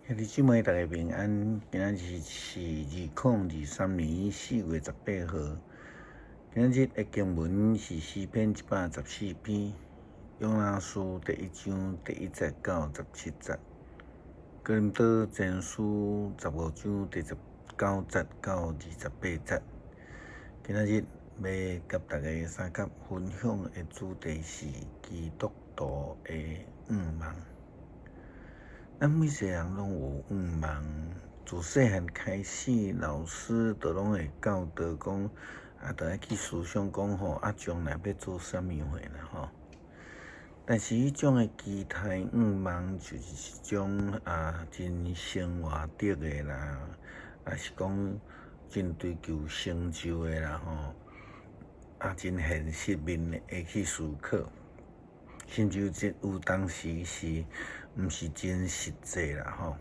兄弟姊妹，大家平安。今仔日是2023年4月18號。今仔日的經文是詩篇114篇，約拿書第一章第一節到17節，哥林多前書15章第19節到28節。今仔日欲佮大家相佮分享的主題是基督徒的願望。咱每一个人攏有願望，自細漢開始，老師就攏會教導講，啊，著愛去思想講吼，啊，將來欲做啥物貨啦吼。但是彼種的期待願望，就是一種啊，真生活的啦，抑是講真追求成就的啦吼，啊，真現實面的去思考，甚至有當時是毋是真實際啦吼。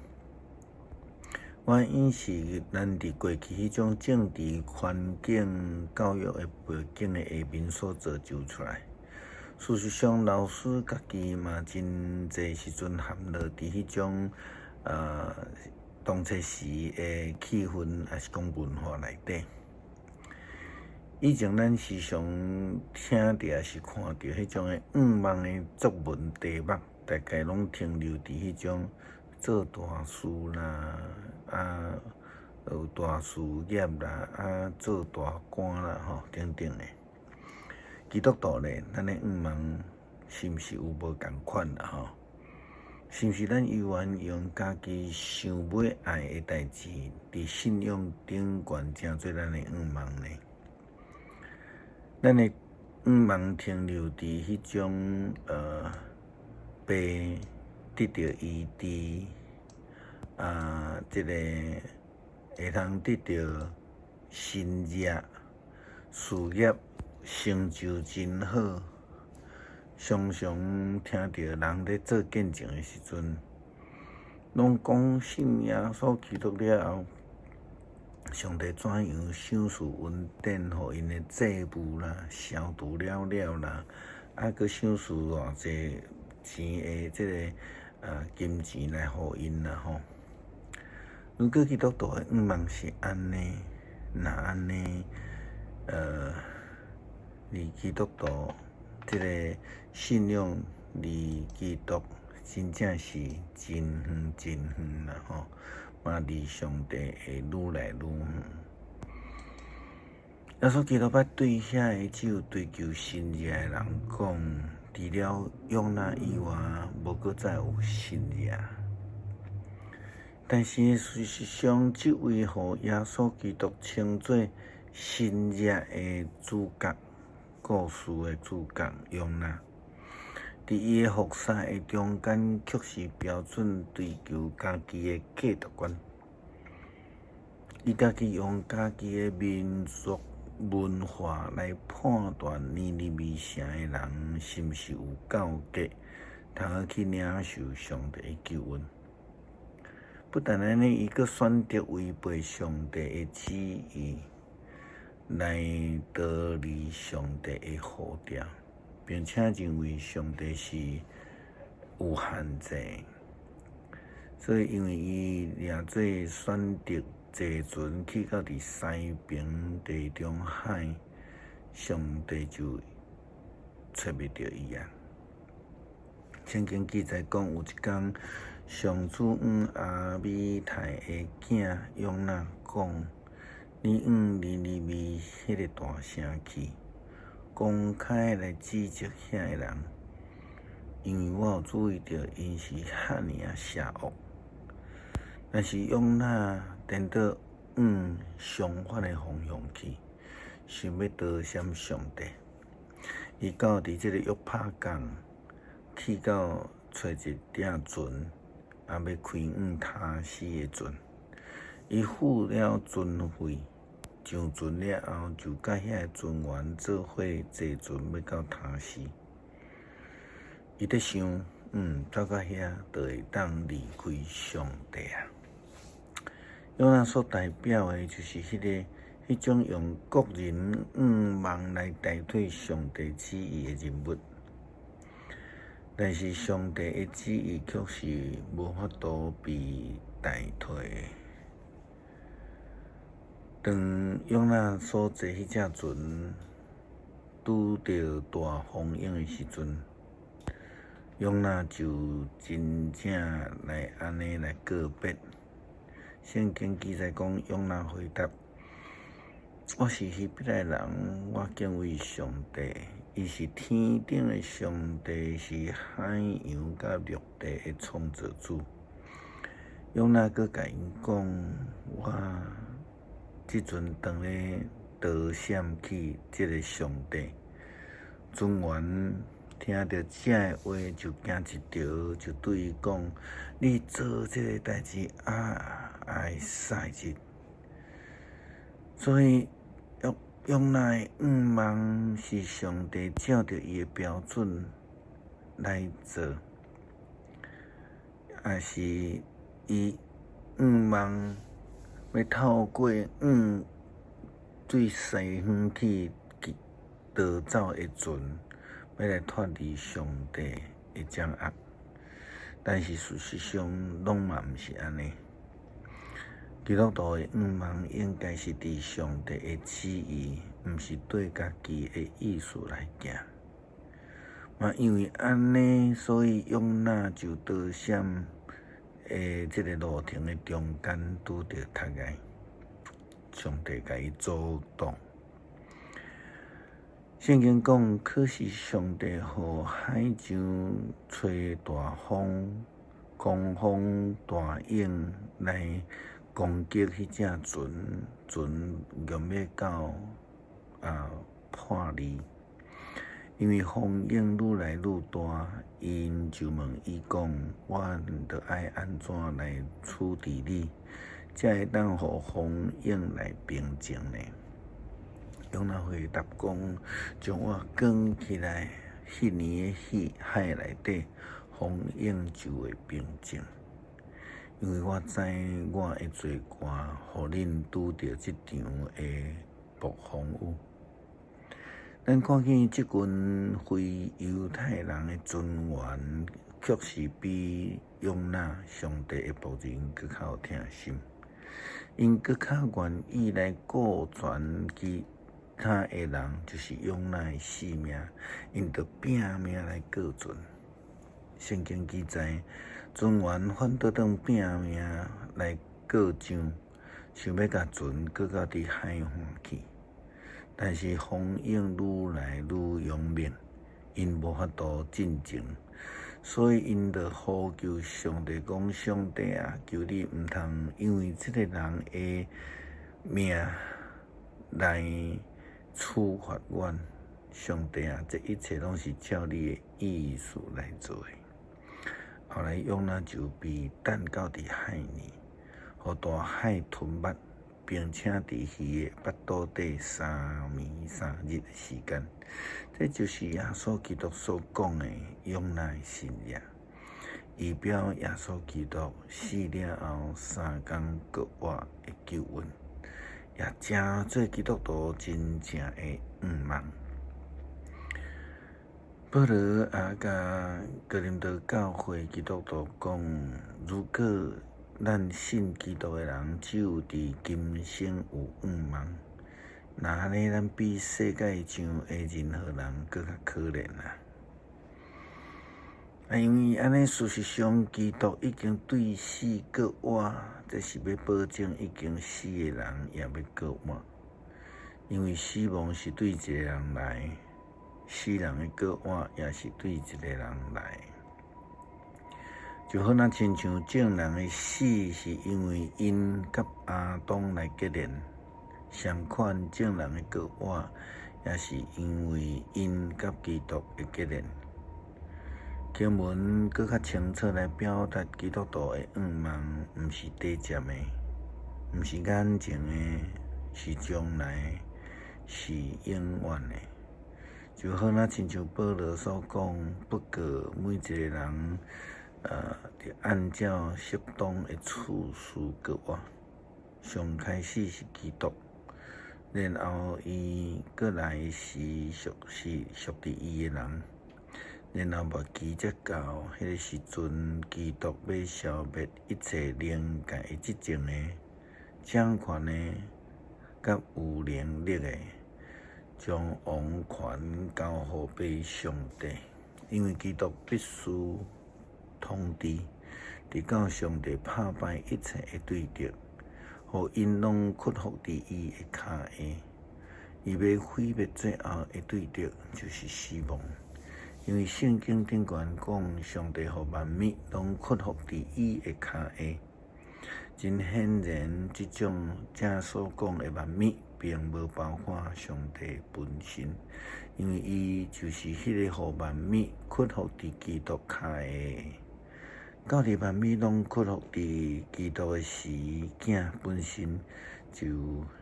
原因是咱佇過去彼種政治環境、教育的背景的下面所造就出來。事實上，老師家己嘛真濟時陣陷落佇彼種當初時的氣氛，抑是講文化內底。以前咱時常聽著，抑是看著彼種的願望的作文題目，大概攏停留佇彼種做大事啦，啊，有大事業啦，啊，做大官啦，吼等等的。基督徒咧，咱的願望是毋是有無仝款啦？吼，是毋是咱猶原用家己想欲愛的代誌，佇信仰頂懸成做咱的願望呢？咱的願望停留佇彼種病得著醫治，啊，這个會通得著新業，事業成就真好。常常聽著人咧做見證的時陣，攏講信耶穌基督了後，上帝怎樣賞賜恩典，予𪜶的債務啦，消除了了啦，啊，閣賞賜偌濟錢的這个金錢來予𪜶啦吼。如果基督徒的願望是按呢，若按呢，離基督徒這个信仰離基督真正是真遠真遠啦吼，嘛離上帝會愈來愈遠。耶穌基督捌對遐个只有追求神跡的人講，除了約拿以外，無閣再有神跡。但是事實上，這位予耶穌基督稱做神跡的主角，故事的主角約拿，佇伊的服侍的中間，卻是標準追求家己的價值觀。伊家己用家己的民族文化來判斷尼尼微城的人是毋是有夠格，通好去領受上帝的救恩。不但按呢，伊閣選擇違背上帝的旨意，來逃離上帝的呼召，並且認為上帝是有限制。所以，因為伊掠做選擇坐船去到佇西爿地中海，上帝就揣袂著伊啊。聖經記載講，有一工，上主向亞米太的囝約拿講：你往尼尼微彼个大城去，公開來指責遐个人，因為我有注意著𪜶是遐爾仔邪惡。但是約拿顛倒往相反的方向去，想欲逃閃上帝。伊到佇這个約帕港，去到揣一鼎船，啊，欲開往他施的船。伊付了船費，上船了後，就佮遐个船員做伙坐船欲到他施。伊咧想，走到遐就會當離開上帝啊。約拿所代表的，就是彼種用個人願望來代替上帝旨意的人物。但是上帝的旨意卻是無法度被代替的。當約拿所坐彼隻船拄著大風湧的時陣，約拿就真正來按呢來告別。聖經記載講，約拿回答：我是希伯來人，我敬畏上帝，伊是天頂的上帝，是海洋佮陸地的創造主。約拿閣共𪜶講：我這陣當咧逃閃去這个上帝。船員聽著這个話就驚一趒，就對伊講：你做這个代誌啊，會使得。所以約約拿的願望是上帝照著伊的標準來做，抑是伊願望欲透過向對西方去逃走的船，欲來脫離上帝的掌握。但是事實上，攏嘛毋是按呢。基督徒的願望應該是佇上帝的旨意，毋是對家己的意思來行。嘛因為按呢，所以約拿就逃閃的這个路程的中間拄著窒礙，上帝共伊阻擋。聖經講，可是上帝予海上吹大風、狂風大湧來攻擊彼隻船，船強欲到破裂。因為風湧愈來愈大，𪜶就問伊講：阮著愛按怎來處置你，才會當予風湧來平靜呢？約拿回答講：將我捲起來，彼年的海內底，風湧就會平靜。因為我知我的罪過，予恁拄著這場的暴風雨。咱看見這群非猶太人的船員，確實比約拿上帝的僕人閣較有疼心，𪜶閣較願意來顧全其他的人，就是約拿的性命，𪜶就拚命來救船。聖經記載，船員反倒轉拚命來過上，想欲共船過到佇海岸去。但是風湧愈來愈勇猛，𪜶無法度進前，所以𪜶就呼求上帝講：上帝啊，求你毋通因為這个人的命來處罰阮。上帝啊，這一切攏是照你的意思來做的。後來約拿就被擲到佇海裡，予大海吞沒，並且佇魚的腹肚底3暝3日的時間。這就是耶穌基督所講的約拿的神跡，預表耶穌基督死了後3工復活的救恩，也成做基督徒真正的願望。保羅也共哥林多教會基督徒講：如果咱信基督的人只有佇今生有願望，那按呢，咱比世界上的任何人閣較可憐啊！啊，因為按呢，事實上，基督已經對死復活，這是欲保證已經死的人也欲復活。因為死亡是對一個人來，死人的復活也是對一個人來。就好若親像眾人的死是因為𪜶佮亞當來結連，相款眾人的復活也是因為𪜶佮基督的結連。經文閣較清楚來表達基督徒的願望，毋是短暫的，毋是眼前的，是將來，是永遠的。就好若親像保羅所講，不過每一個人，著按照適當的次序過活。上開始是基督，然後伊閣來時屬是屬佇伊的人，然後末期才到，彼个時陣，基督欲消滅一切靈界的執政的、掌權的、佮有能力的，將王權交予予上帝。因為基督必須統治，直到上帝拍敗一切的對敵，予𪜶攏屈服佇伊的跤下。伊欲毀滅最後的對敵，就是死亡。因為聖經頂懸講，上帝予萬物攏屈服佇伊的跤下。真顯然，這種這所講的萬物，並無包括上帝本身，因為伊就是彼个予萬物屈服佇基督跤下的。到佇萬物攏屈服佇基督的時，囝本身就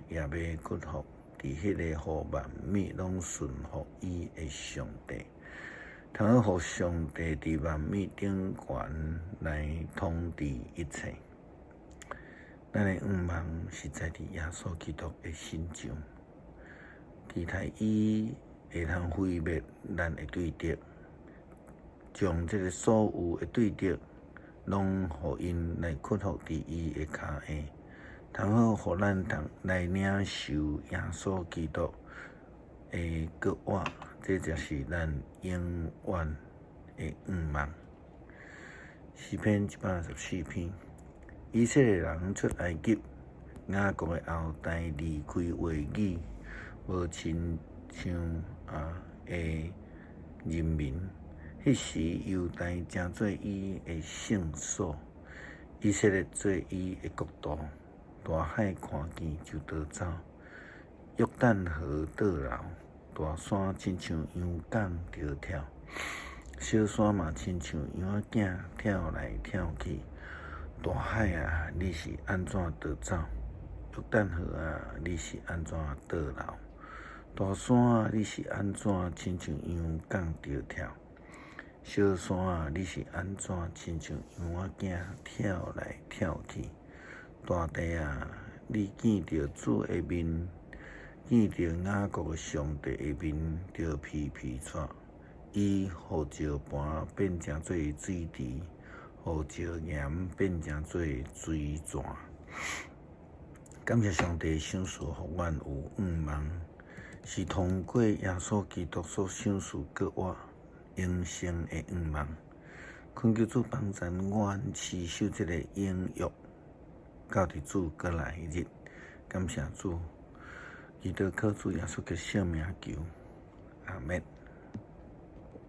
也欲屈服佇彼个予萬物攏順服伊的上帝。通好予上帝佇萬物頂懸來統治一切。咱的願望是在佇耶穌基督的身上，期待伊會通毀滅咱的對敵，將這个所有的對敵攏予𪜶來屈服佇伊的跤下，通好予咱通來領受耶穌基督的國活，這才是咱永遠的願望。詩篇114篇，以色列人出埃及，雅各的後代離開話語，無親像的人民。彼時猶大成做伊的聖所，以色列做伊的國度。大海看見就逃走，約旦河倒流，大山親像羊仝著跳，小山嘛親像羊仔囝跳來跳去。大海啊，你是按怎逃走？約旦河啊，你是按怎倒流？大山啊，你是按怎親像羊仝著跳？小山啊，你是按怎親像羊仔囝跳來跳去？大地啊，你見著主的面，見著雅各的上帝的面，就皮皮掣。伊予石盤變成做水池，予石岩變成做水泉。感謝上帝賞賜予阮有願望，是通過耶穌基督所賞賜閣活永生的願望。懇求主幫助阮持守這个應約，到佇主閣來日。感謝主，祈禱靠主耶穌的聖名求，阿們。